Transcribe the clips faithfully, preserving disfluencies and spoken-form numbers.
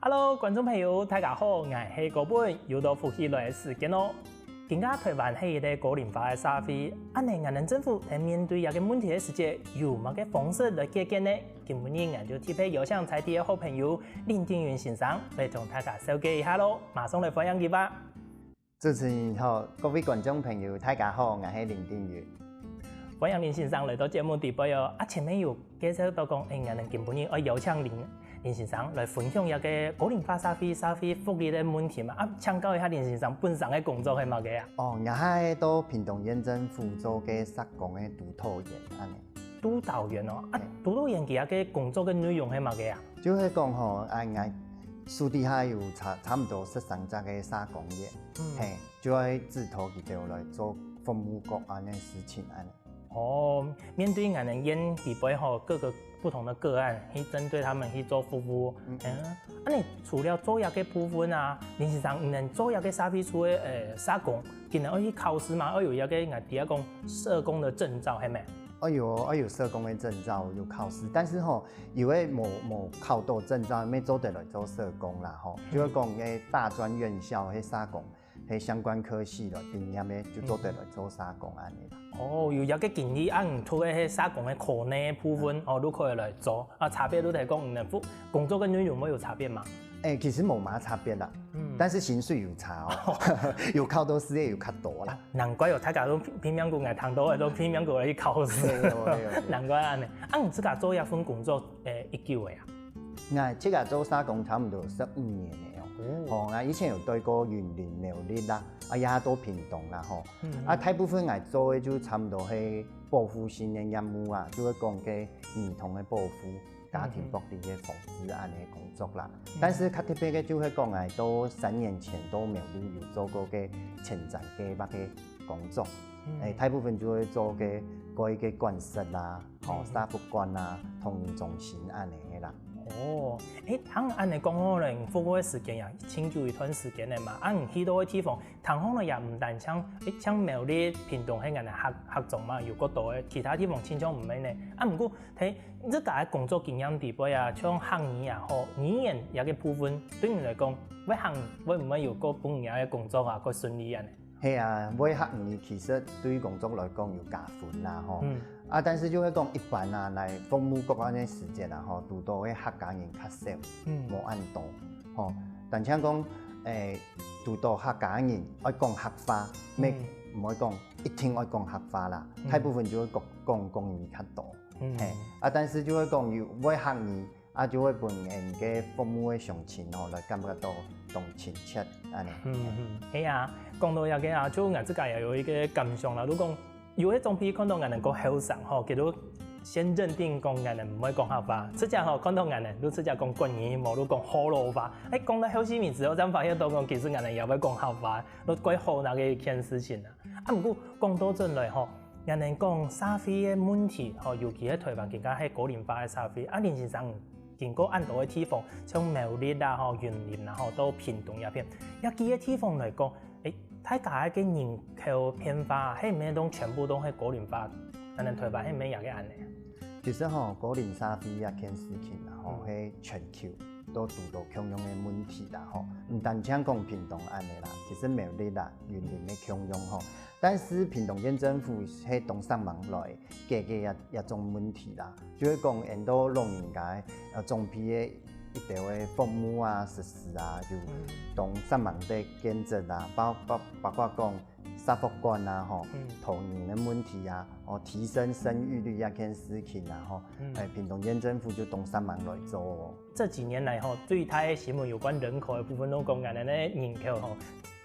Hello，觀眾朋友，大家好，𠊎係高本，又到福氣來个時間囉。今下臺灣係一個高齡化个社會，恁呢𠊎等政府在面對這個問題个時節，有麼个方式來解決呢？今晡日𠊎就特別邀請在地个好朋友林鼎雲先生來同大家紹介一下囉，馬上來歡迎佢吧。 主持人好，各位觀眾朋友，大家好，𠊎係林鼎雲。歡迎林先生來到節目裡背哦。啊，前面有介紹到講，欸，𠊎等今晡日愛邀請林，林先生來分享一個高齡化社會、社會福利个問題嘛。啊，請教一下林先生，本身个工作係麼个啊？哦，𠊎係到屏東縣政府做个社工个督導員，恁呢。督導員哦，啊，嘿。督導員佢个工作个內容係麼个啊？就係講吼，啊，𠊎手底下有差，差毋多十三隻个社工員，嗯。嘿， 就愛指導佢兜來做服務各案个事情恁呢。哦，面對𠊎等院裡背吼，各個不同的個案，去針對他們去做服務。嗯。嗯，恁呢除了做這個部分啊，林先生，你等做這個社會處个，呃，社工，佢等愛去考試嘛，愛有一個𠊎等講社工个證照，係無？愛有，愛有社工个證照，有考試，但是吼，有个無，無考到證照，也做得來做社工啦，吼。嗯。就係講个大專院校个社工， 係相關科系來畢業个，就做得來做社工恁呢啦。哦，有這個經歷，啊，你讀个係社工个科系部分，哦，就可以來做。啊，差別就係講，你等工作个內容會有差別嗎？欸，其實無麼个差別啦，嗯。但是薪水有差哦，有考到試个有較多啦。難怪哦，大家都拼，拼命个，𠊎聽到个都拼命个去考試。對，對，對，對。難怪恁呢。啊，你自家做這份工作，欸，幾久个啊？ 𠊎自家做社工差毋多十五年了哦。哦。吼，𠊎以前有對過雲林苗栗啦，啊，也到屏東啦吼。嗯。啊，大部分𠊎做个就差毋多係保護性个業務啊，就係講个兒童个保護、家庭暴力个防治恁呢个工作啦。嗯。但是較特別个就係講，𠊎到三年前到苗栗有做過个前瞻計畫个工作。嗯。欸，大部分就會做个，過一個灌食啦，吼，嗯。社福館啊、通訊中心恁呢个啦。 哦，欸，聽恁呢講好了，你服務个時間也盡久一段時間了嘛。啊，你去到个地方，聽講了也毋單淨，欸，像苗栗、屏東係𠊎等客，客庄嘛，有較多个，其他地方親像毋係呢。啊，毋過，在你自家个工作經驗裡背啊，像客語也好，語言這個部分，對你來講，會客語會毋會有較分你个工作啊，較順利恁呢？ 係啊，會客語其實對工作來講有加分啦吼。嗯。啊，但是就係講一般啊，來服務各案个時節啊吼，堵到个客家人較少，嗯。無恁多吼。但像講，欸，堵到客家人愛講客話，嗯。毋會講一定愛講客話啦，嗯。大部分就會講，講，講國語較多。嗯。嘿，啊，但是就係講有會客語， 啊，就會分𠊎个服務个鄉親吼，來感覺到當親切恁呢。嗯，嗯，係啊，講到這個啊，就𠊎自家也有一個感想啦。如果有个長輩看到𠊎等較後生吼，佢就先認定講𠊎等毋會講客話，直接吼看到𠊎等就直接講國語，無就講學老話。欸，講到後生面之後，正發現到講其實𠊎等也會講客話，就蓋好那個一件事情啊。啊，毋過講到轉來吼， 𠊎等講社會个問題吼，尤其係臺灣今下係高齡化个社會，啊，林先生經過恁多个地方，像苗栗啦吼、雲林啦吼，到屏東這片，這幾個地方來講，欸，大家个人口變化，係毋係都全部都係高齡化？𠊎等臺灣係毋係也係恁呢？其實吼，高齡社會這件事情啦吼，嗯。係全球都堵到共樣个問題啦吼，毋單淨講屏東恁呢啦，其實苗栗啦、雲林个共樣吼。 但是屏東縣政府係當煞猛來解決這，這種問題啦，就係講𠊎等老人家个，呃，長輩个一兜个服務啊、設施啊，就嗯。當煞猛个建設啊，包，包，包括講社福館啊，吼，嗯。老人个問題啊，哦，提升生育率這件事情啊，吼，嗯。欸，屏東縣政府就當煞猛來做哦。 這幾年來吼，最大个新聞有關人口个部分，都講𠊎等个人口吼，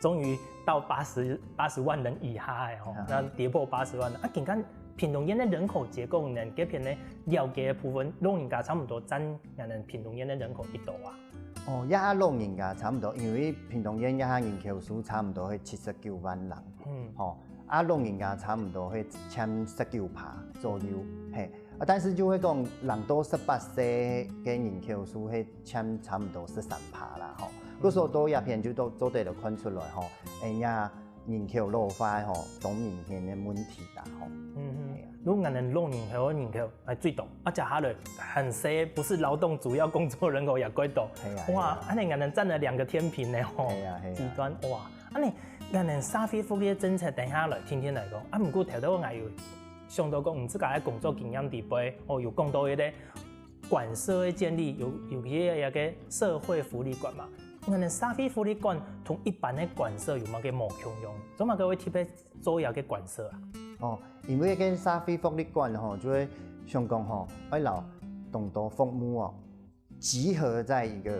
終於到八十，八十萬人以下个吼，啊。那跌破八十萬。啊，今看屏東縣个人口結構呢，這片呢，了解个部分，老人家差毋多佔𠊎等屏東縣个人口幾多啊？哦，這下老人家差毋多，因為屏東縣這下人口數差毋多係七十九萬人，嗯。吼，啊，老人家差毋多係佔十九趴左右，嘿。 啊，但是就係講，人到十八歲个人口數係佔差毋多十三趴啦，吼。嗯。故所到這片就都做得來看出來，吼，哎呀，人口老化，吼，當明顯个問題啦，吼。嗯哼。嘿啊。如果𠊎等老人口个人口還最多，啊，接下來還細，不是勞動主要工作人口也過多。係啊，哇，係啊。恁樣𠊎等佔了兩個天平呢，吼。係啊，係啊。極端，哇，恁樣𠊎等社會福利个政策等下來聽聽來講。啊，毋過頭頭𠊎有想到講，你自家个工作經驗底背，哦，有講到一個 館舍个建立有，有个一個社會福利館嘛。𠊎等社會福利館同一般个館舍有麼个無共樣？做麼个會特別做一個館舍啊？哦，因為該社會福利館吼，就會想講吼，愛摎當多服務哦，集合在一個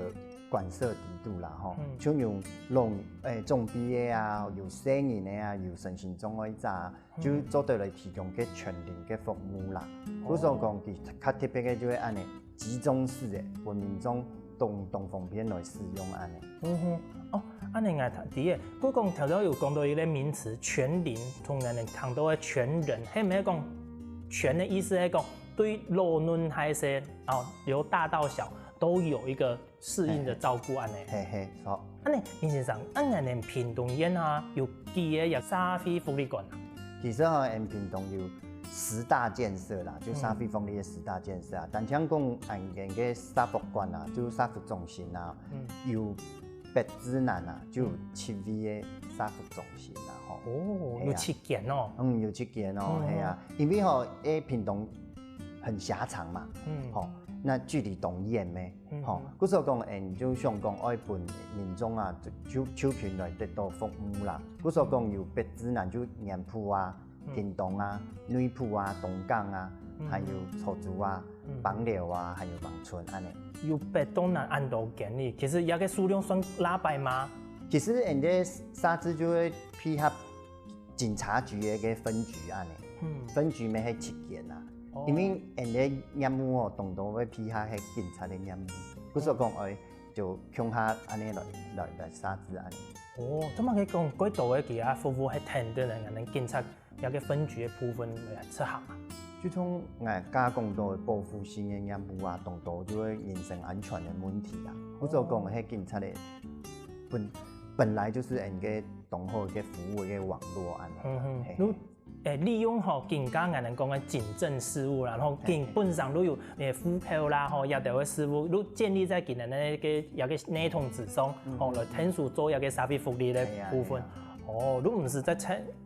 館舍底肚啦吼，嗯。就用老，誒，長輩个啊，有細人个啊，有身心障礙者啊， 就做得來提供个全人个服務啦。哦。故所講，佢較特別个就係恁樣集中式个，分民眾當，當方便來使用恁樣。嗯哼，哦，恁樣𠊎知个。故講頭頭有講到一個名詞，全齡，同𠊎等談到个全人，係毋係講全个意思係講對老嫩大細，哦，由大到小都有一個 適應的照顧恁樣。嘿嘿，著。恁樣，林先生，恁樣𠊎等屏東縣下有幾個這社會福利館啊？其實吼，𠊎等屏東有十大建設啦，就社會福利个十大建設啊。單淨講𠊎等个社福館啊，就社福中心啊，嗯。有北至南啊，就有七位个社福中心啊，吼。哦，係啊。有七間哦。嗯，有七間哦，嗯。係啊。因為吼，誒，屏東很狹長嘛，嗯。吼，那距離當遠咩？ 嗯。吼，故所講，𠊎等就想講愛分民眾啊，就，就近來得到服務啦。故所講有北至南就南埔啊、嗯。屏東啊、內埔啊、東港啊，嗯。還有草豬啊、嗯。枋寮啊，還有枋村恁樣。由北到南恁多間哩，其實這個數量算罅䆀嗎？其實𠊎等个設置就會配合警察局个分局恁樣，嗯。分局乜係七間啊。 哦。因為𠊎等个業務哦，當多會配合該警察个業務，故所講，哦。誒，就共下恁樣來，來，來設置恁樣。哦，做麼个講，蓋多个佢个服務係跈等𠊎等警察這個分局个部分來執行啊？就像𠊎頭先講到个保護性个業務啊，當多就係人身安全个問題啊。故所講，哦。該警察个本，本來就係𠊎等个當好个服務个網絡恁樣啊。嗯哼，嘿。如 誒，利用吼，今下𠊎等講个警政事務啦，然後警，嘿，嘿。本身都有，誒，戶口啦，吼，這兜个事務，都建立在佢等个，个，這個系統之上，嗯。吼，來𢯭手做這個社會福利个部分。係啊，係啊。哦，都毋使再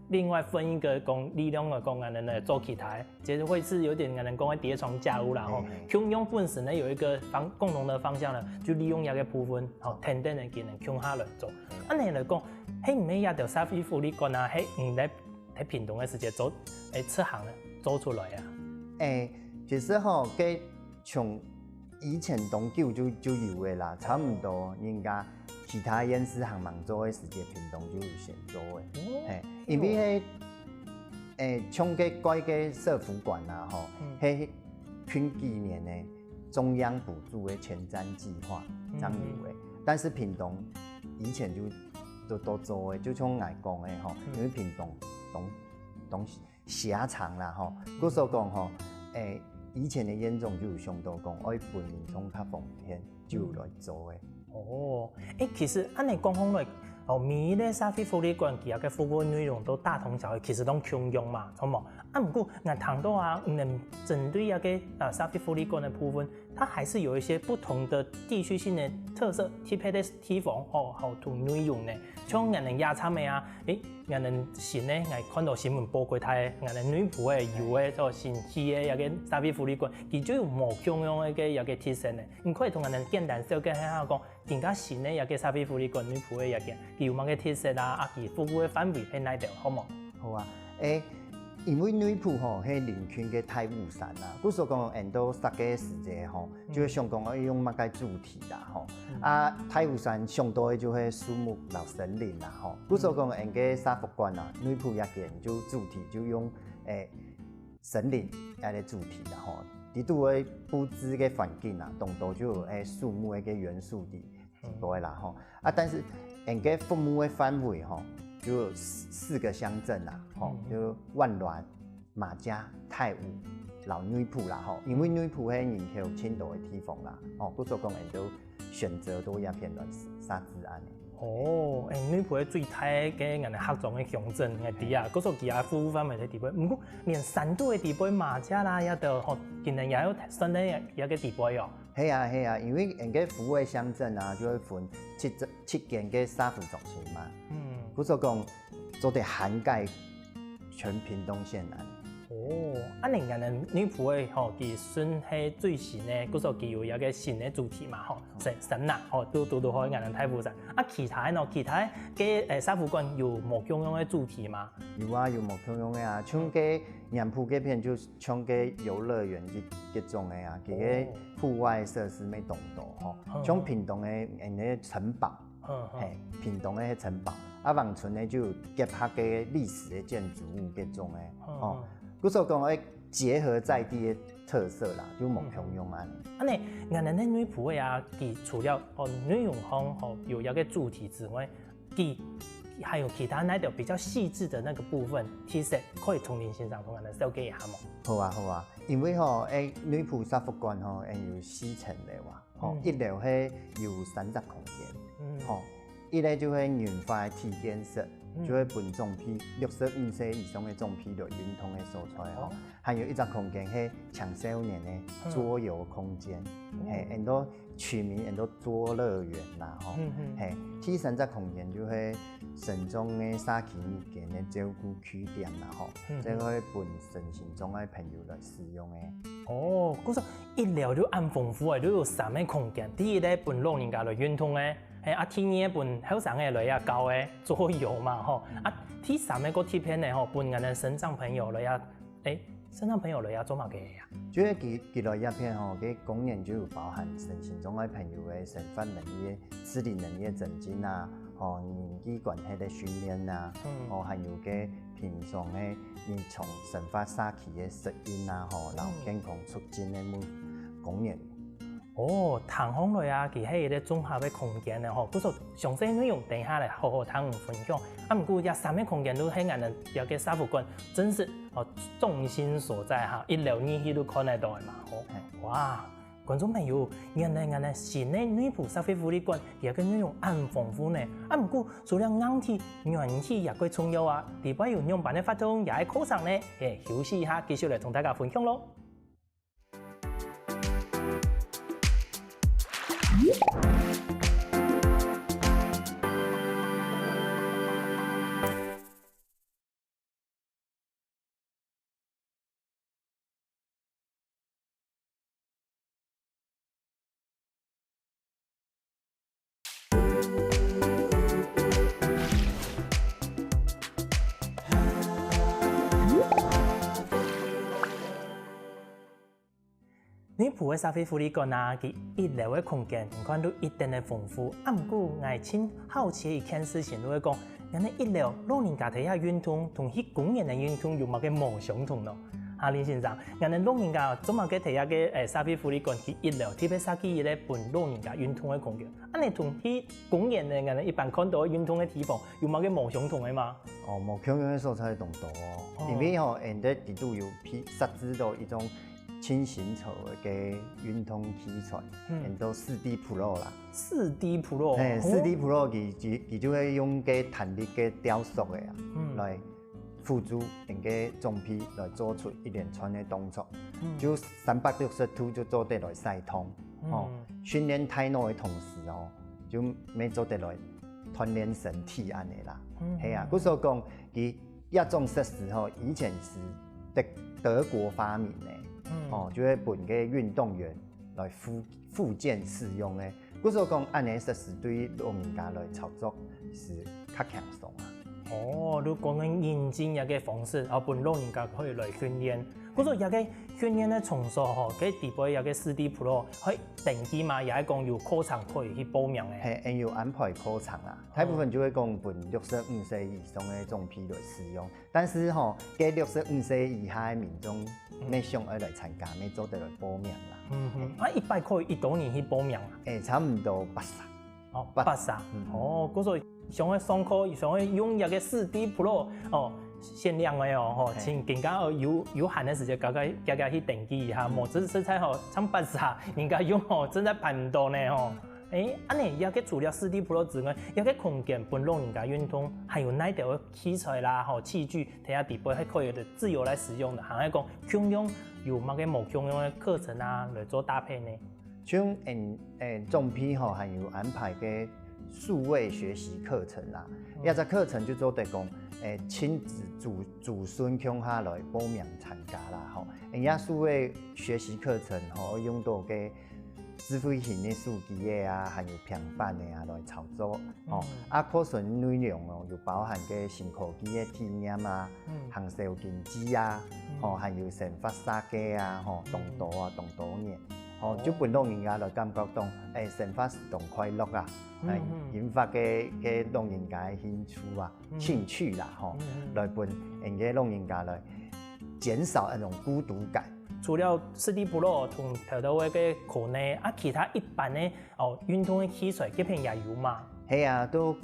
另外分一個講力量來講，𠊎等來做其他个，其實會是有點𠊎等講个疊床架屋啦，吼。嘿，嘿。共樣本身呢有一個方，共同个方向呢，就利用這個部分，吼，跈等个佢等共下來做。嘿啊。恁樣來講，係毋係這兜社會福利館啊，係毋係 在屏東个時節做，誒，執行呢，做出來啊？誒，其實吼，該從以前當久就，就有个啦，差毋多人家其他縣市還吂做个時節，屏東就有先做个。哦。嘿，因為該，誒，像該蓋个社福館啊，吼，嗯。該近幾年呢， 中央補助个前瞻計畫，嗯。正有个。但是屏東以前就，都，都做个，就像𠊎講个吼，嗯。因為屏東當，當狹長啦吼，嗯。故所講吼，誒，以前个縣長就有想到講，愛分民眾較方便，就有來做个。 哦，誒，其實恁樣講起來，哦，每一個社會福利館佢个服務內容都大同小異，其實都共樣嘛，著無？啊，毋過，𠊎聽到啊，嗯，針對這個，呃，社會福利館个部分，它還是有一些不同的地區性的特色，特別的地方，哦，還有同內容呢。像𠊎等這站个啊，誒，𠊎等新个，𠊎看到新聞報過，佢个𠊎等內埔个有个，做新起个這個社會福利館，佢就有無共樣个一個特色呢。 你可以同𠊎等簡單紹介一下講，今下新个這個社會福利館內埔个這間，佢有麼个特色啊？啊，佢服務个範圍係哪兜，好無？好啊，誒，因為內埔吼，係臨近个大武山啊，故所講，𠊎等在設計个時節吼，嗯。就會想講愛用麼个主題啦，吼。嗯。啊，大武山想到个就係樹木摎森林啦，吼。故所講，𠊎等个社福館啊，內埔這間就主題就用，誒， 森林這個主題啦吼，裡肚个佈置个環境啊，當多就有誒樹木个元素裡，嗯。裡背啦吼。啊，但是𠊎等个服務个範圍吼，就有四，四個鄉鎮啦吼，嗯。就萬巒、馬偕、大武、摎內埔啦吼。因為內埔係人口盡多个地方啦吼，故所講𠊎等就選擇在這片來設置恁樣。哦，欸，內埔个最大个𠊎等客庄个鄉鎮，𠊎知啊，故所佢也服務範圍在底背，毋過連三都个底背馬家啦，也都吼，竟然也有算在這个底背哦。係啊，係啊，因為𠊎个服務个鄉鎮啊，就會分七隻，七間个社福中心嘛。嗯。故所講，做得涵蓋全屏東縣啊。哦，恁樣𠊎等內埔个吼，佢算係最新个，故所佢有一个新个主題嘛吼，新，新啦吼，都，都，都好𠊎等大武山。啊，其他个呢？其他个，欸，社福館有無共樣个主題嗎？有啊，有無共樣个啊，像該南埔該片就像該遊樂園這，這種个啊，佢个戶外設施乜當多吼，哦。像屏東个，嗯，該城堡，嗯，嗯。嘿，屏東个城堡，啊，恆春呢就有結合个歷史个建築物這種个，嗯，哦，嗯。故所講，欸，結合在地个特色啦，就無共樣啊。嗯。恁樣，𠊎等个內埔个啊，佢除了，哦，內容項，哦，有一个主題之外，佢還有其他哪兜比較細緻个那個部分，其實可以同林先生同𠊎等紹介一下無？好啊，好啊，因為吼，欸，內埔社福館吼，欸，有四層樓啊。 吼，嗯。一樓係有三隻空間，嗯。吼，一個就係銀髮个體驗室，嗯。就係分壯輩，六十五歲以上个壯輩來運動个所在吼。哦。還有一隻空間係青少年个桌遊空間，嗯。嘿，很多取名很多桌樂園啦吼。嗯，嗯。嘿，第三隻空間就係身障个社區日間个照顧據點啦吼，嗯，嗯。這個係分身心障礙朋友來使用个。哦，故所一樓就恁豐富欸，就有三個空間。第一個分老人家來運動个，嘿，啊，第二個分後生个來啊搞个桌遊嘛吼，嗯。啊，第三個較特別个吼，分𠊎等身障朋友來啊，欸，身障朋友來啊做麼个呀？就係佢，佢來這片吼，佢公園就有包含身心障礙朋友个生活能力个、自理能力个增進啊，吼，人際關係个訓練啊，嗯。吼，還有个平常个日常生活社區个適應啊，吼，嗯。然後健康促進个目，公園。 哦，聽起來啊，佢係一個綜合个空間呢吼，故所詳細內容等一下來好好同你分享。啊，毋過這三個空間都係𠊎等這個社福館真實哦中心所在哈，一樓入去都看得到个嘛吼。嘿。哇，觀眾朋友，原來𠊎等新个內埔社會福利館這個內容恁豐富呢。啊，毋過除了硬體、軟體也蓋重要啊，裡背有仰般个活動也係課程呢？嘿，休息一下，繼續來同大家分享咯。 內埔个社會福利館啊，佢一樓个空間，你看都一等个豐富。啊，毋過𠊎盡好奇一件事情，就係講，原來一樓老人家在遐運動，同去公園个運動有麼个無相同呢？啊，林先生，原來老人家做麼个在遐个，欸，社會福利館去一樓，特別設計一個分老人家運動个空間，恁樣同去公園个，原來一般看到个運動个地方，有麼个無相同个嗎？哦，無共樣个所在當多哦，哦。因為吼，𠊎等這裡肚有設置到一種 輕型車个運動器材，嗯。安到四D Pro啦。四D Pro？嘿，哦。四D Pro佢，佢，佢就會用个彈力个吊索个啊，嗯。來輔助𠊎等个裝備來做出一連串个動作，嗯。就三百六十度就做得來徙動，嗯。吼，訓練大腦个同時哦，就乜做得來鍛鍊身體恁樣啦。嗯。係啊，故所講，佢 這種設施吼，以前係德，德國發明个，嗯。哦，就係分个運動員來復，復健使用个。故所講，恁樣設施對老人家來操作係較輕鬆啊。哦，就講緊引進一個方式，然後分老人家可以來訓練。故所這個訓練个場所吼，該底背這個四D Pro可以登記嘛，也係講有課程可以去報名个。嘿，𠊎有安排課程啊，大部分就會講分六十五歲以上个長輩來使用。 但是吼，該六十五歲以下个民眾，嗯。乜想愛來參加，乜做得來報名啦。嗯哼，啊，一擺可以幾多人去報名啊？欸，差毋多八十。哦，八十。八十。嗯。哦，故所想愛上課，想愛用這個四D Pro，哦，限量个哦，吼，嘿。請更加哦有，有閒个時間，趕快，趕快去登記一下，嗯。無，這實在吼，差八十，人家用吼，真的辦毋到呢吼。欸，恁仔，這个除了四D Pro之外，這个空間分老人家運動，還有哪兜个器材啦，吼，器具，在這底背還可以自由來使用个，還係講共樣有麼个無共樣个課程啊，來做搭配呢？像，嗯，欸，總鋪吼，還有安排个數位學習課程啦。嗯。這隻課程就做得講，欸，親子祖，祖孫共下來報名參加啦，吼。欸，這數位學習課程吼，用到个 智慧型个手機仔啊，還有平板仔啊來操作，吼。嗯。啊，課程內容哦，有包含个新科技个體驗啊，嗯。行銷經濟啊，嗯。吼，還有生活設計啊，吼，嗯。當多啊，當多元，吼，哦。就分老人家來感覺到，欸，生活係當快樂啊，嗯，欸，嗯。引發个，个老人家个興趣啊，嗯。興趣啦，吼，嗯，嗯。來分𠊎个老人家來減少那種孤獨感。 除了四D Pro同頭頭个課呢，啊，其他一般个，哦，運動个器材，這片也有嘛？係啊，都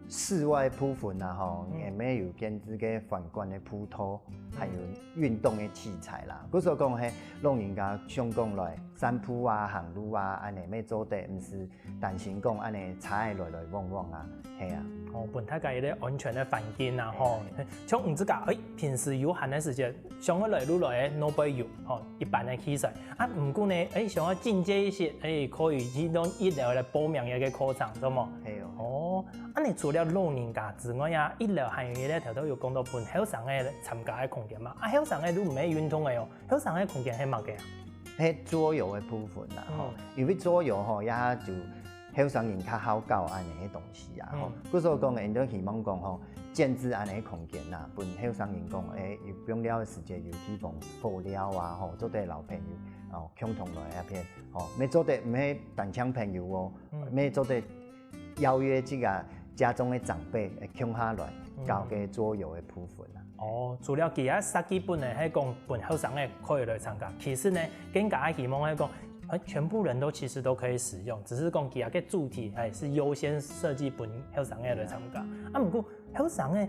室外部分啊，吼，嗯。𠊎等有建置个環觀个步道，嗯。還有運動个器材啦。故所講，係老人家想講來散步啊、行路啊，恁仔乜做得，毋使 擔心講恁仔車仔來來往往啊，係啊。哦，分大家一个安全个環境啊，吼。係，係。像你自家，欸，平時有閒个時節，想愛來就來个，外背有，吼，一般个器材。啊，毋過呢，欸，想愛進階一些，欸，可以去到一樓來報名一个課程，著無？係哦。哦，啊，你除了老人家之外啊，一樓還有一个頭頭有講到分後生个參加个空間嘛。啊，後生个都毋係運動个哦，後生个空間係麼个啊？ 係桌遊个部分啦，吼。嗯。因為桌遊吼，也就後生人較好搞恁仔个東西啊，吼。嗯。故所講，𠊎等希望講吼，建置恁仔个空間啊，分後生人講，欸，有放尞个時節有地方好尞啊，吼，做得摎朋友，哦，共同來該片，吼，乜做得毋係單淨朋友哦，嗯。乜做得 邀約這个家中个長輩，欸，共下來，嗯。搞个桌遊个部分啊。哦，除了佢个設計本來係講分後生个可以來參加，其實呢，更加希望係講，欸，全部人都其實都可以使用，只是講佢个主題還是優先設計分後生个來參加。嗯。啊，毋過後生个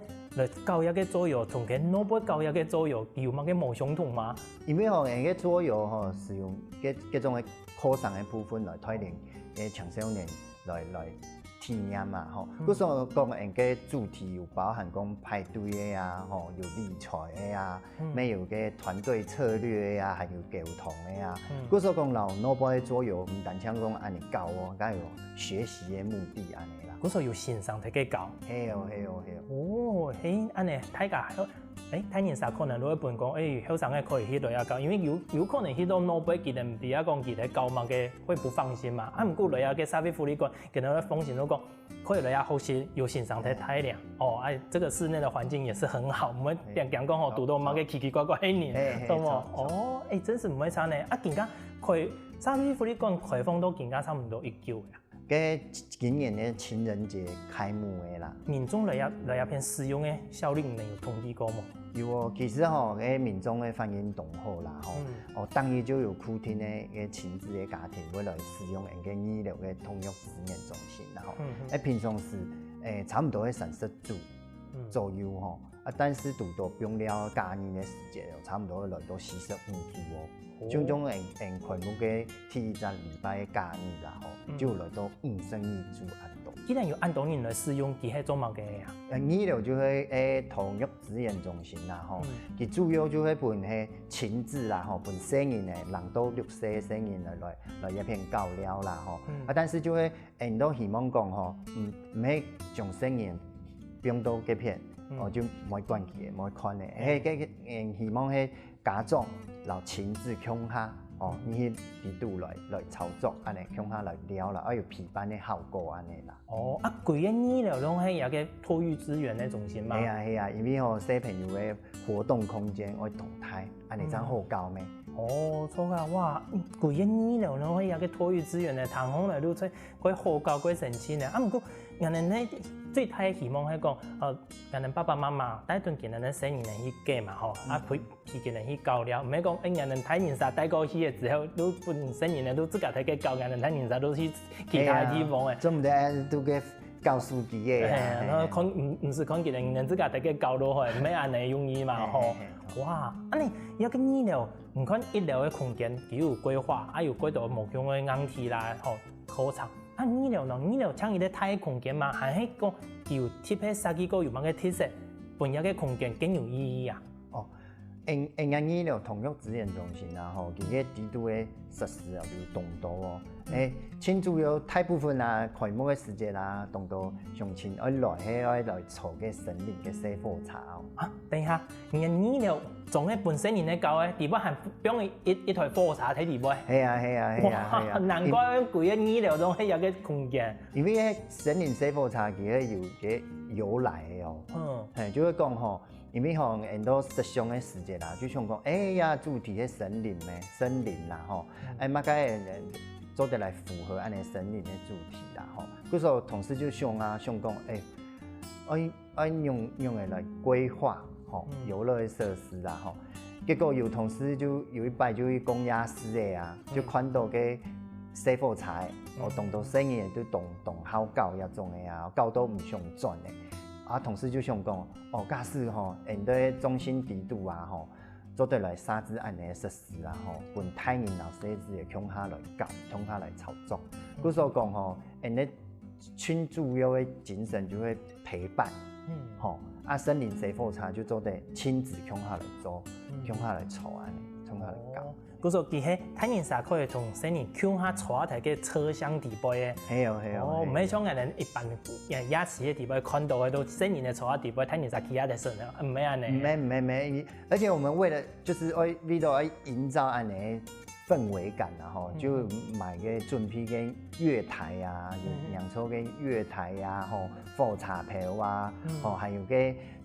來搞這个桌遊，同佢外背搞這个桌遊，有麼个無相同嗎？因為吼，𠊎个桌遊吼，係用各，各種个課程个部分來帶領个青少年 來，來體驗嘛，吼。嗯。故所講，𠊎个主題有包含講派對个啊，吼，有理財个啊，嗯。乜有个團隊策略个啊，還有溝通个啊。嗯。故所講，摎外背个桌遊，毋單淨講恁仔搞哦，還有學習个目的恁仔啦。故所有先生在該搞。係哦，係哦，係哦。哦，係，恁仔大家 欸，大人儕可能都會分講，欸，後生个可以去來啊搞，因為有，有可能去到外背，佢等毋知啊講佢等搞麼个，會不放心嘛。啊，毋過來啊，該社會福利館，佢等會放心都講，可以來啊，學習有先生在帶領。哦，欸，這个室內的環境也是很好，毋會驚講吼，堵到麼个奇奇怪怪个人，嘿，嘿，著無？著，著。哦，欸，真係毋會差呢。啊，今下開，社會福利館開放到今下差毋多幾久了啊？ 該今年个情人節開幕个啦。民眾來這，來這片使用个效率，你等有統計過無？有哦，其實吼，該民眾个反應當好啦，吼。嗯。哦，逐日就有固定个，个親子个家庭會來使用𠊎个二樓个托育支援中心啦，吼。嗯，嗯。欸，平常時，欸，差毋多會三十組，嗯。左右吼。 啊，但是堵到放尞假日个時節哦，差毋多會來到四十五組哦。哦。像種𠊎，𠊎開幕个第一隻禮拜个假日啦吼，嗯。就有來到五十二組恁多。既然有恁多人來使用，佢係做麼个个啊？呃，二樓就係，欸，托育支援中心啦吼。嗯。佢主要就係分係親子啦吼，分細人仔，零到六歲个細人仔來，來，來這片搞尞啦吼。嗯。啊，但是就係 𠊎都希望講吼，毋，毋係將細人放到該片，嗯。哦，就毋會管佢个，毋會看个。嘿。係，該，該，嗯，希望係家長摎親子共下，哦，嗯。你去，去堵來，來操作，恁仔共下來尞啦，愛有陪伴个效果恁仔啦。哦，啊，歸个二樓攏係這个托育支援个中心嘛？係啊，係啊，因為吼，小朋友个活動空間愛當大，恁仔正好搞咩？嗯。哦，著啊，哇，嗯，歸个二樓攏係這个托育支援个，聽起來都係 蓋好搞，蓋神奇呢。啊，毋過，𠊎等呢，最大个希望係講，呃，𠊎等爸爸媽媽帶等佢等个細人仔去該嘛吼，啊，嗯。陪，陪佢等去搞尞，毋係講，欸，𠊎等大人儕帶過去个之後，都分細人仔都自家在該搞，𠊎等大人儕都去其他个地方欸。哎呀，做毋得都該搞手機个啊，嘿，然後看，嘿。毋，毋使看佢等，等自家在該搞就好，毋係恁仔容易嘛，吼。嘿，嘿，嘿。哇，恁仔，這个二樓，你看一樓个空間，佢有規劃，啊，有幾多無共个硬體啦，吼，課程。啊，二樓呢？二樓像一個大空間嘛，還係講佢有特別設計過有麼个特色，分這個空間更有意義啊？哦，𠊎𠊎个二樓同樂資源中心啊，吼，佢个底肚个設施啊，有當多哦。誒，慶祝有大部分啊，開幕个時節啦，當多鄉親愛來，係愛來坐个森林个細火車哦。啊，等一下，你个二樓總係分細人仔搞个，底背還放一一台火車在底背。係啊係啊係啊係啊，難怪規个二樓總係一個空間。因為該森林細火車佢个由个由來个哦，嗯，係，就係講吼，因為吼，很多設想个時節啦，就想講，哎呀，主題係森林咩，森林啦吼，哎，麼个做得來符合恁呢森林个主題啦吼。故所同事就想啊，想講，哎，愛愛用用个來規劃吼，遊樂个設施啦吼。結果有同事就有一擺就去公家私个啊，就看到个細火車，哦，當多細人都當當好搞這種个啊，搞到毋想轉个。啊，同事就想講，哦，假使吼，𠊎兜中心底肚啊吼，做得來設置恁呢个設施啊吼，分大人摎細子个共下來搞，共下來操作。故所講吼，𠊎兜盡主要个精神就係陪伴，吼，啊，森林細火車就做得親子共下來做，共下來坐恁呢，共下來搞。故所佢係大人儕可以同細人共下坐在該車廂底背个。係哦係哦，哦，毋係像𠊎兜一般夜市个底背看到个，都細人仔坐在底背，大人儕徛在脣个，毋係恁呢。毋係毋係毋係，而且我們為了就是為為了要營造恁呢氛圍感啊吼，就買个準備个月台啊，有兩座个月台啊吼，火車頭啊，吼，還有个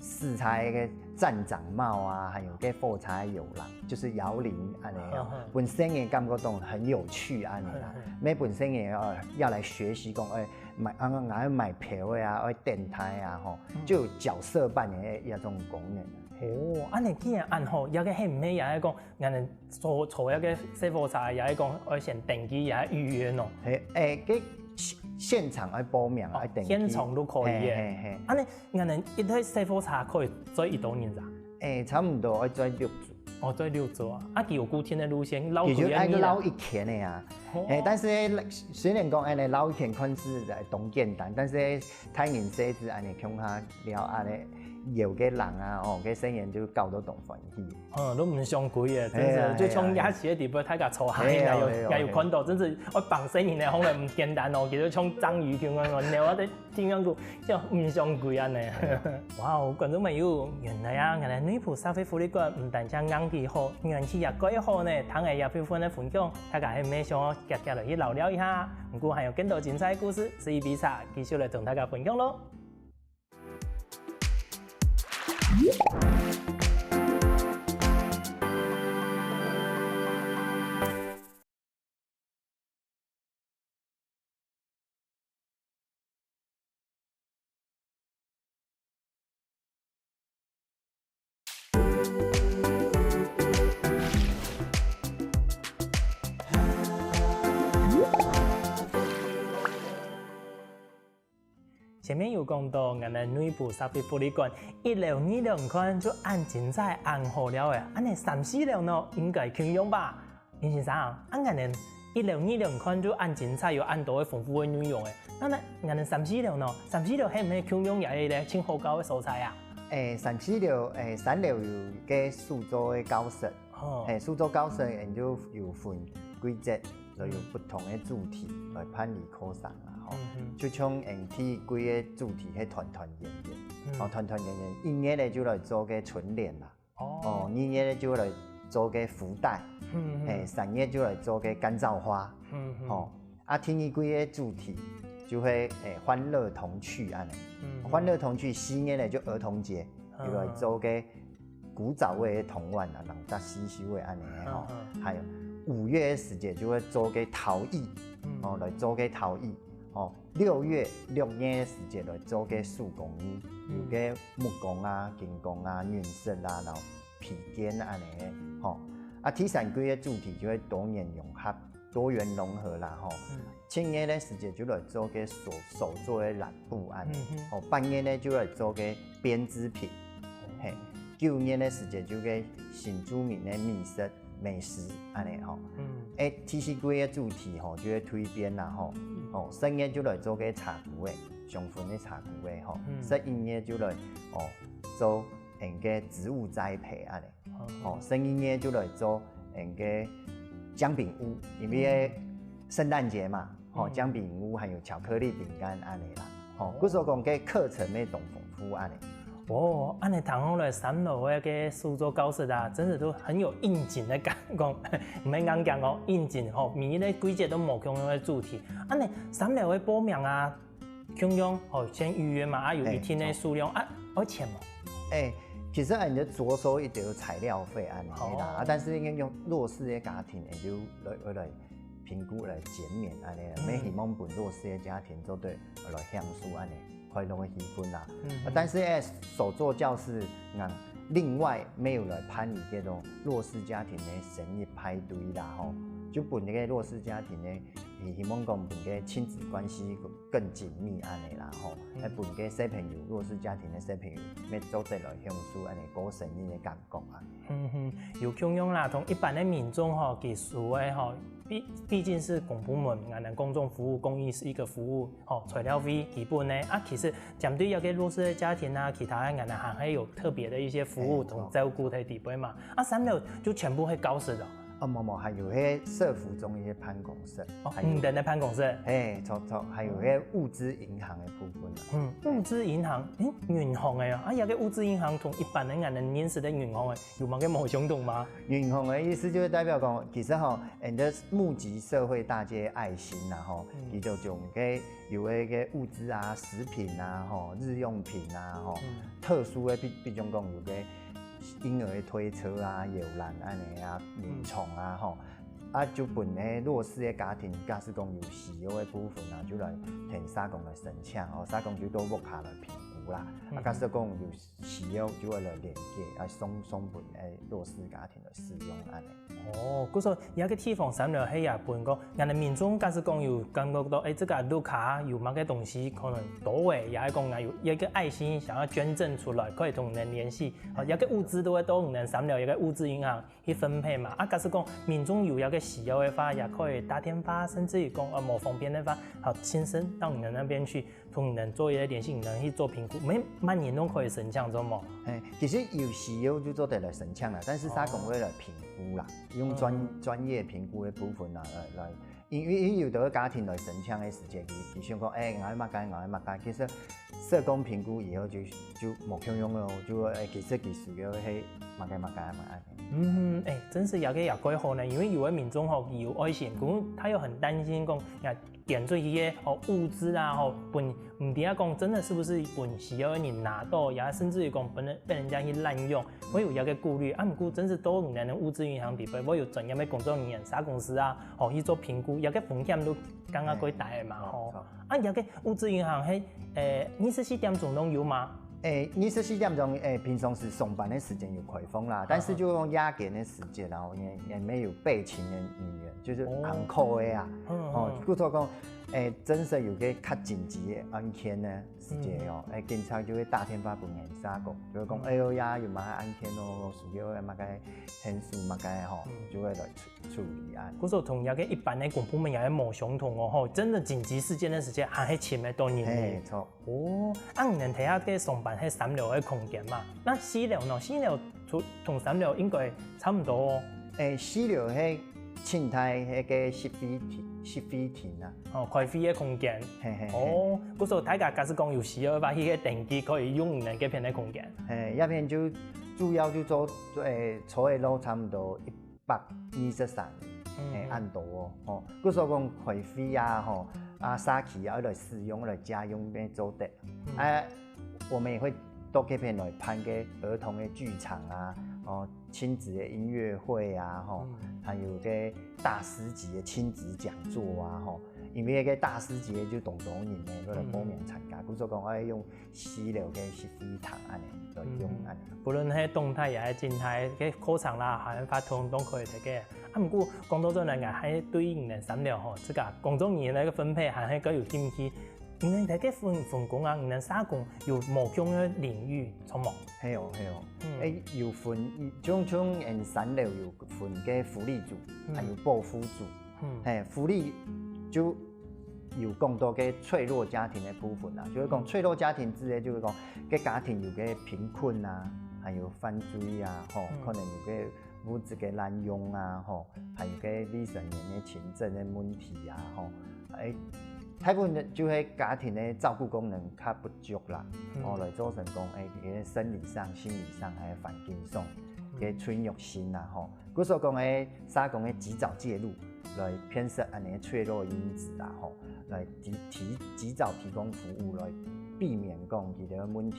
駛車个站長帽啊，還有个火車搖籃，就是搖鈴恁呢哦，分細人感覺到很有趣恁呢啦。每分細人哦要來學習講，哎，買啊，愛買票个啊，愛等待啊吼，就有角色扮演个一種功能。哦，恁呢既然恁好，這個係毋係也係講 𠊎兜坐坐該個細火車，也係講愛先登記，也係預約喏。係，誒，該現現場愛報名，愛登記。現場都可以个。係係係。恁呢，𠊎兜一台細火車可以載幾多人啊？誒，差毋多愛載六組。哦，載六組啊！啊，佢有固定个路線，繞佢就愛繞一圈个啊。誒，但是呢，雖然講恁呢繞一圈看似當簡單，但是呢，大人細子恁呢共下尞恁呢，有个人啊，哦，該細人就搞到當歡喜。 嗯，都毋想歸个，真係，就像夜市个底背，大家坐下，也有也有看到，真係愛幫細人仔，可能毋簡單哦，其實像章魚共樣哦，扭啊在天上股，就毋想歸恁呢。哇哦，觀眾朋友，原來啊，𠊎兜內埔社會福利館毋單淨硬體好，元氣也蓋好呢。聽了這部分个分享，大家係毋係想愛遽遽來去遶尞一下？毋過還有更多精彩故事，食一杯茶，繼續來同大家分享囉。 前面有講到，𠊎兜內埔社會福利館一樓、二樓看就恁精彩、恁好尞个，恁呢三四樓呢，應該共樣吧？ 林先生，恁𠊎兜一樓、二樓看就恁精彩，有恁多个豐富个內容誒。該𠊎兜三四樓呢？三四樓係毋係共樣也係一個盡好搞个所在啊？誒，三四樓，誒，三樓有個手作个教室，哦，嘿，手作教室𠊎就有分季節，就有不同个主題來辦理課程啦，吼。就像𠊎第一季个主題係團團圓圓，哦，團團圓圓，一月呢就來做個春聯啦。 哦，二月呢就來做個福袋，誒，三月就來做個乾燥花，吼，啊，第二季个主題就係誒歡樂童趣恁呢，歡樂童趣，四月呢就兒童節，就來做個古早味个童玩啊，人家細細个恁呢吼，還有五月个時節就會做個陶藝，哦，來做個陶藝，哦， 六月，六月个時節來做個手工藝，有個木工啊、金工啊、銀色啊，然後皮件啊恁呢个，吼。啊，第三季个主題就係多元融合、多元融合啦，吼。七月个時節就來做個手手做个染布恁呢，吼，八月呢就來做個編織品，嘿，九月个時節就個新住民个美食 美食恁呢吼。誒，第四季个主題吼就係蛻變啦吼，哦，十月就來做个茶菇个，香薰个茶菇个吼，嗯。十一月就來哦做恁个植物栽培恁呢，哦，十二月就來做恁个姜餅屋，因為个聖誕節嘛，吼，嗯。姜餅屋還有巧克力餅乾恁呢啦，吼，故所講个課程乜當豐富恁呢。 哦，恁呢聽下來，三樓个个手作教室啊，真的都很有應景的感覺，毋免講講哦，應景吼，每一個季節都無共樣个主題。恁呢三樓个報名啊，共樣吼，先預約嘛，啊有一定个數量啊，愛錢無？哎，其實你就著收一點材料費恁呢啦，哦。啊，但是因為用弱勢个家庭，也就來來來評估來減免恁呢，嗯。乜希望分弱勢个家庭做得來享受恁呢。 快樂个氣氛啦。嗯哼。啊，但是呢，手作教室啊，另外乜有來辦理這種弱勢家庭个生日派對啦，吼，就分這個弱勢家庭呢，希望講分个親子關係更緊密恁呢啦，吼，嗯。來分个小朋友，弱勢家庭个小朋友，乜做得來享受恁呢過生日个感覺啊。嗯哼，有共樣啦，同一般个民眾吼，佢收个吼，畢畢竟是公部門，𠊎等公眾服務，公益是一個服務， 吼，材料費基本呢，啊，其實針對這個弱勢个家庭啊，其他个人啊，還係有特別个一些服務同照顧在裡背嘛。啊，三樓就全部係教室哦。哦，無無，還有該社福中心个辦公室，哦，還有你等个辦公室。嘿，著著，還有該物資銀行个部分啊。嗯，物資銀行，誒，銀行个啊，啊，這個物資銀行同一般个𠊎等認識个銀行个有麼个無相同嗎？銀行个意思就係代表講，其實吼，𠊎等募集社會大眾个愛心啦，吼，嗯。佢就將該 有个个物資啊、食品啊、吼、日用品啊、吼、嗯。特殊个，比比如講有个嬰兒个推車啊、搖籃恁呢啊、眠床啊、吼，啊，就分个弱勢个家庭，假使講有需要个部分啊，就來同社工來申請，吼，社工就到屋下來評估啦。啊，嗯哼。假使講有需要，就會來連結，啊，送送分个弱勢家庭來使用恁呢。 哦，故所這個地方三樓係也分講，𠊎等民眾假使講有感覺到，誒，這個屋下有麼个東西可能多誒，也係講𠊎有一個愛心想要捐贈出來，可以同你們聯繫。哦，這個物資都會到你們三樓這個物資銀行去分配嘛。啊，假使講民眾有這個需要个話，也可以打電話，甚至於講，呃，無方便个話，好，親身到你們那邊去 同你等做一個聯繫，你等去做評估，每萬人都可以申請，著無？嘿，其實有需要就做得來申請啦，但是社工會來評估啦，用專、哦。專業評估个部分啦，來來，因為因為有个家庭來申請个時節，佢佢想講，誒，𠊎愛麼个，𠊎愛麼个，其實社工評估以後就就無共樣咯，就誒，其實佢需要係麼个麼个麼个。嗯，誒，真是這個也蓋好呢，因為有个民眾吼，佢有愛心，可能佢又很擔心講，呀， 捐出去个，吼，物資啊，吼，分，毋知啊講真的是不是分需要个人拿到，也甚至於講分人，被人家去濫用，會有一個顧慮。啊，毋過真是到你等个物資銀行裡背，會有專業个工作人員、社工師啊，吼，去做評估，這個風險都剛剛過大个嘛，吼。嗯，著。啊，這個物資銀行係，誒，二十四點鐘都有嗎？ 誒，二十四點鐘，誒，平常時上班个時間有開放啦，但是就講夜間个時間啊，也也沒有備勤个人員，就是on call个啊。哦。哦，嗯。故所講，誒，真實有个較緊急个案件呢，時節哦，嗯。誒，警察就會打電話分𠊎社工，就會講，嗯。哎喲呀，有麼个案件哦，需要麼个天數麼个吼，嗯。就會來處處理啊。故所同這個一般个公部門也係無相同哦，吼，真的緊急事件个時間，還係請得到人呢。嘿，著。 哦，啊，你等頭下个上班係三樓个空間嘛？該四樓呢？四樓同同三樓應該差毋多哦。誒，四樓係盡大个个食會廳，食會廳啊。哦，開會个空間。嘿嘿嘿。哦，故所大家假使講有需要个話，去該登記可以用你等該片个空間。嘿，這片就主要就做，誒，坐个落差毋多一 百二十三，嗯，嘿，嗯。恁多哦，吼。故所講開會啊，吼，啊，社區啊，愛來使用，愛來借用，乜做得。嗯。啊，我們也會到該片來辦个兒童个劇場啊，哦，親子个音樂會啊，吼，嗯。還有个大師級个親子講座啊，吼。因為該大師級个就當多人呢，都來報名參加。嗯。故所講愛用 四樓个食會廳恁呢來用恁呢。嗯，不論係動態也係靜態，个課程啦，還有活動都可以在該。啊，毋過講到轉來，𠊎還對你等三樓吼，這個工作人員个分配還係較有興趣。你等在該分分工啊，你等社工有無共个領域，著無？係哦，係哦。嗯。誒，有分，像像𠊎三樓有分个福利組，嗯。還有保護組。嗯。嘿，福利就有講到个脆弱家庭个部分啊，就係講脆弱家庭指个就係講个家庭有个貧困啊，還有犯罪啊，吼，可能有个物質个濫用啊，吼，還有个未成年个情症个問題啊，吼，欸，大部分个就係家庭个照顧功能較不足啦，吼，來造成講，欸，个生理上、心理上還有環境上个脆弱性啊，吼。 故所講个社工个及早介入，來辨識恁呢脆弱因子啊，吼，來提提及早提供服務，來避免講佢个問題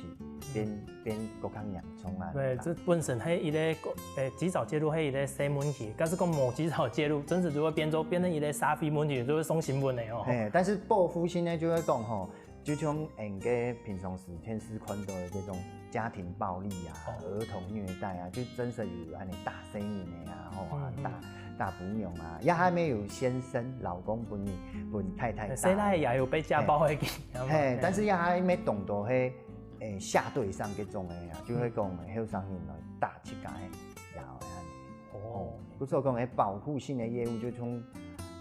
變變更加嚴重啊。對，這本身係一個誒及早介入係一個細問題，但是講無及早介入，真實就會變做變成一個社會問題，就會上新聞个哦。嘿，但是報復性个就會講吼，就像𠊎个平常時電視看到个這種家庭暴力啊、兒童虐待啊，就真實有恁呢打細人个啊，吼啊，打打餔娘啊，也還沒有先生老公分你分太太打。細倈也有被家暴个經驗。嘿，但是也還沒懂得嘿，誒下對上這種个啊，就會講後生人來打自家个，也會恁呢。哦，故所講，誒保護性个業務就從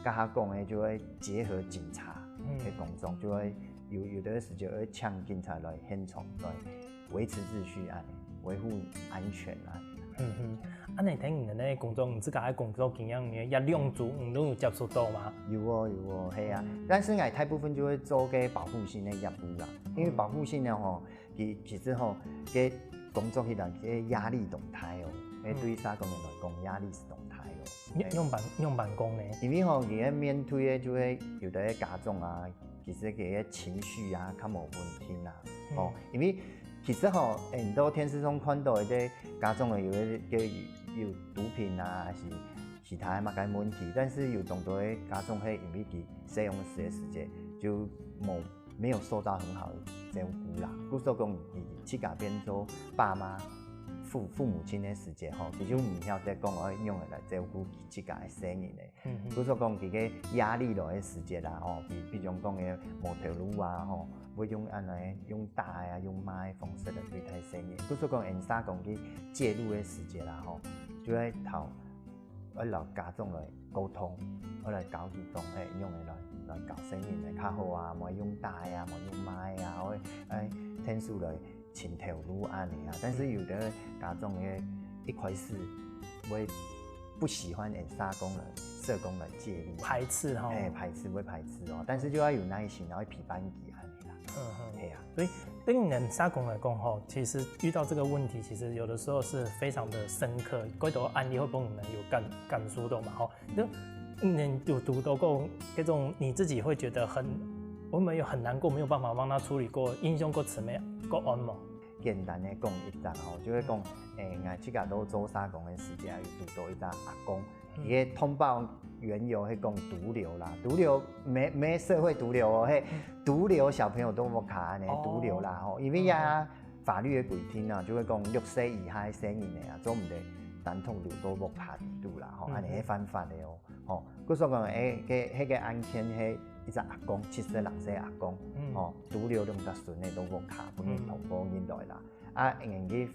剛剛講个，就會結合警察个工作，就會有有的時節會請警察來現場來維持秩序啊，維護安全啊。嗯哼，啊，你聽你的那个工作，你自家个工作經驗，你也兩組你都有接觸到嗎？有哦有哦，係啊。但是𠊎大部分就會做个保護性个業務啦，因為保護性个吼，其其實吼，个工作起來个壓力當大哦，誒對社工人來講壓力是當大哦。用用辦用辦公呢？因為吼，你个面對个就會有的家長啊，其實佢个情緒啊，較無穩定啊，哦，因為。 其實吼，很多電視上看到个家長个有个有毒品啊，還是其他个麼个問題，但是有當多个家長係因為佢使用時个時節就無沒有受到很好的照顧啦。故所講，佢自家變做爸媽父父母親个時節吼，佢就毋曉得講愛用來照顧自家个細人个。 故所講，佢个壓力來个時節啦，吼，比比如講个無頭路啊，吼，會用恁呢用打个啊，用罵个方式來對待細人。故所講，𠊎社工去介入个時節啦，吼，就愛頭愛摎家長來溝通，愛來教佢講，誒，用个來來教細人个較好啊，莫用打个啊，莫用罵个啊，愛愛天數來 尋頭路恁呢啊。但是有的家長个一開始會不喜歡𠊎社工來社工來介入，排斥吼。哎，排斥會排斥哦，但是就要有耐心，然後陪伴佢恁呢啦。嗯哼，係啊，所以對於𠊎社工來講吼，其實遇到這個問題，其實有的時候是非常的深刻，幾多案例會幫你們有感感受到嘛吼。就你有讀到過這種你自己會覺得很，我們有很難過，沒有辦法幫他處理過，印象過深的個案嗎？ 簡單个講一隻吼，就係講，誒，𠊎自家都做社工个時節，有堵到一隻阿公，佢个通報緣由係講毒瘤啦，毒瘤，無無社會毒瘤哦，係毒瘤小朋友都無卡呢，毒瘤啦吼，因為呀，法律个規定啊，就係講六歲以下个細人仔啊，做毋得單獨留到屋下底肚啦吼，恁呢係犯法个哦，吼，故所講，誒，該該个案件係一隻阿公，七十六歲阿公，吼，毒瘤兩隻孫仔都無卡，分人通報入來啦。 啊，𠊎去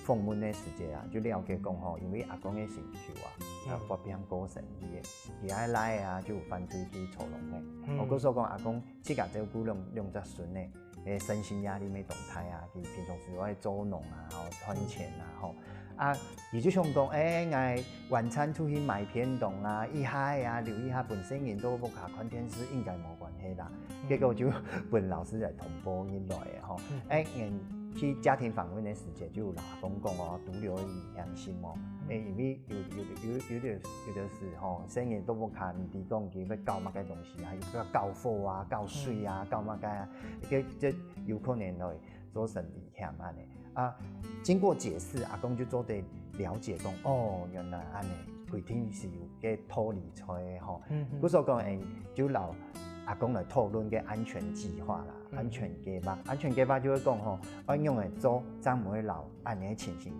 訪問个時節啊，就了解講吼，因為阿公个身軀啊，啊發病過身去个，佢个倈仔啊就有犯罪去坐牢个。哦，故所講阿公自家照顧兩兩隻孫仔，誒，身心壓力乜當大啊，佢平常時愛做農啊，吼，賺錢啊，吼。啊，佢就想講，誒，𠊎晚餐出去買便當啊，一下啊，留一下分細人在屋下看電視，應該無關係啦。結果就分老師來通報入來个吼。誒，𠊎 去家庭訪問个時節，就有老公講哦，毒瘤个危險性哦，誒，因為有有有有有有的時吼，細人都無看，毋知講佢會搞麼个東西啊，有搞火啊，搞水啊，搞麼个啊，這這有可能會造成危險恁呢。啊，經過解釋，阿公就做得了解講，哦，原來恁呢，規定是有个道理在个吼。故所講，誒，就老 阿公來討論个安全計劃啦，安全計劃，安全計劃就會講吼，愛仰仔做，正毋會摎恁呢情形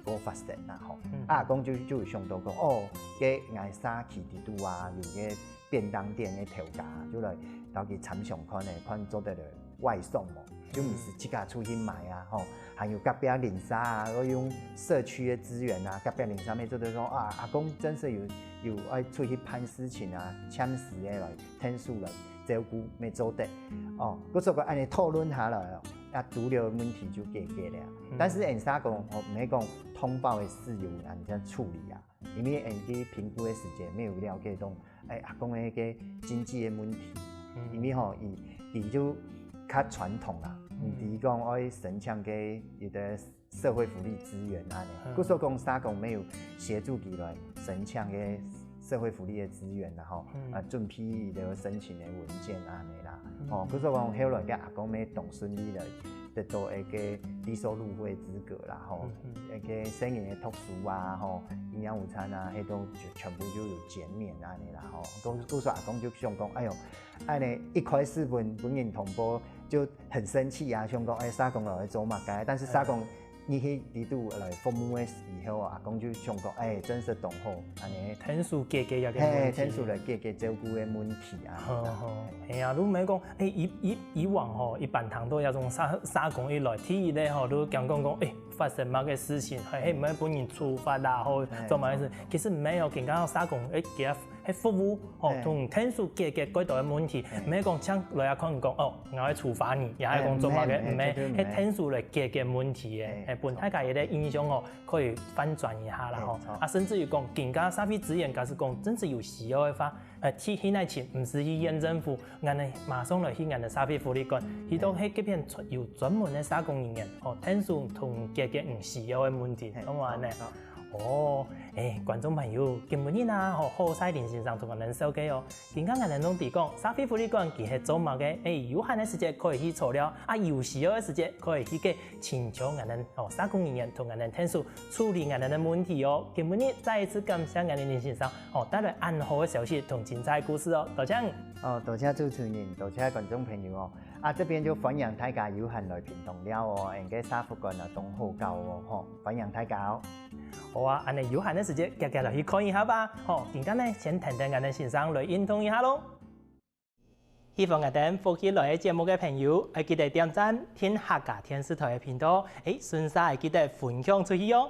過發生啦吼。啊，阿公就就有想到講，哦，該𠊎社區底肚啊，有个便當店个頭家，就來摎佢參詳看呢，看做得來外送無，就毋使自家出去買啊吼。還有隔壁鄰舍啊，愛用社區个資源啊，隔壁鄰舍乜做得講啊，阿公真係有有愛出去辦事情啊，簽字个來，天數來。照顧乜做得。哦，故所講恁樣討論下來哦，啊，除了問題就解決了。但是𫣆社工哦，毋係講通報个事由啊，你這樣處理啊，因為𫣆去評估个時節，乜有了解到，哎，阿公个个經濟个問題，因為吼，佢佢就較傳統啦，毋知講愛申請个有个社會福利資源啊呢。故所講社工乜有協助佢來申請个社會福利个資源啦吼，啊，準備佢个申請个文件啊呢啦。哦，故所講後來个阿公乜當順利來得到一个低收入户个資格啦吼，一个成人个讀書啊吼，營養午餐啊，該都全部就有減免啊呢啦吼。故故所阿公就想講，哎喲，恁樣一開始分分人通報就很生氣啊，想講，哎，社工來做麼个？但是社工 你去裡肚來服務个時候，阿公就想講，哎，真是當好，恁樣。天數解決這个問題。嘿，天數來解決照顧个問題啊。好好，哎呀，如果講，哎，以以以往吼，一般聽到這種社社工一來，第一个吼，都講講講，哎，發生麼个事情，嘿，嘿，毋係分人處罰啦，吼，做麼个事？其實毋係哦，更加社工，哎，佢个服務，吼，同天數解決幾多个問題，毋係講像來啊，可能講，哦， 𠊎愛處罰你，也係講做麼个，毋係，係天數來解決問題个，係，分大家一个印象哦，可以翻轉一下啦吼。啊，甚至於講，更加社會資源，假使講真係有需要个話，呃，去去內勤，毋使去縣政府，𠊎等馬上來去𠊎等社會福利館，去到該該片有專門个社工人員，哦，天數同解決你需要个問題，懂無呢？ 哦，哎，觀眾朋友，今晡日啊，吼，好勢林先生同𠊎等紹介哦。今下𠊎等攏知講，社會福利館佢係做麼个？哎，有閒个時節可以去坐尞，啊，有需要个時節可以去該請求𠊎等，哦，社工人員同𠊎等天數處理𠊎等个問題哦。今晡日再一次感謝𠊎等林先生，哦，帶來恁好个消息同精彩故事哦，多謝你。哦，多謝主持人，多謝觀眾朋友哦。啊，這邊就歡迎大家有閒來屏東尞哦，𠊎个社福館啊，當好搞哦，吼，歡迎大家哦。 好啊，恁樣有閒个時節，遽遽來去看一下吧。好，今下呢，先跈等𠊎等先生來運動一下囉。喜歡𠊎等福氣來了節目个朋友，愛記得點讚、訂客家電視台个頻道，哎，順續愛記得分享出去哦。